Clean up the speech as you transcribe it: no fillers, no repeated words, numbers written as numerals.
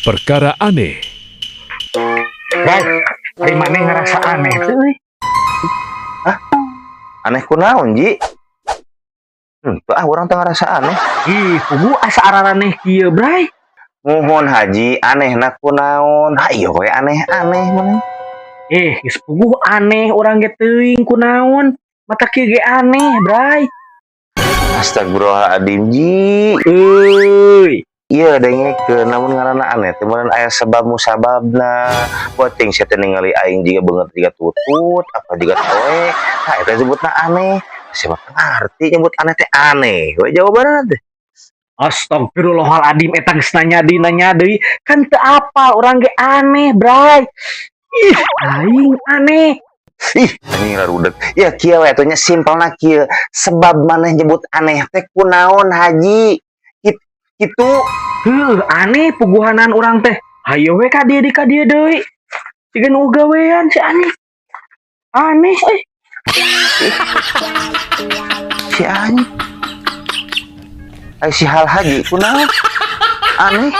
Perkara aneh. Bray, ari maneh ngerasa aneh teu euy? Aneh kunaon, Ji? Ah, urang teu ngarasa aneh. Ih, kudu asa araraneh kieu, Bray. Muhun, Haji, anehna kunaon? Hayo we aneh-aneh maneh. Eh, geus puguh aneh urang ge teuing kunaon. Mata kieu ge aneh, Bray. Astagfirullahaladzim, Ji. Euy. Iya, dengekeun, lamun ngaranna aneh teh meureun aya sebab musababna. Boting sia teh ningali aing jiga beungeut jiga tutut, apa jiga toe. Nah, eta disebutna aneh. Sia mah teu ngarti nyebut aneh teh aneh. We jawabanna teh. Astagfirullahaladzim, eta geus nanya deui, nanya deui. Kan teu apal urang ge aneh, Bray. Ih, aing aneh. Ih, anjing rarudet. Ya kieu we atuh nya, simpelna kieu. Sebab maneh nyebut aneh teh kunaon, Haji? Kitu. Heuh, aneh puguhanan urang teh. Hayo we ka dieu deui, ka dieu deui. Siga nu gawean si aneh. Aneh euy. Si anjing. Ai si hal haji kunaon? Aneh.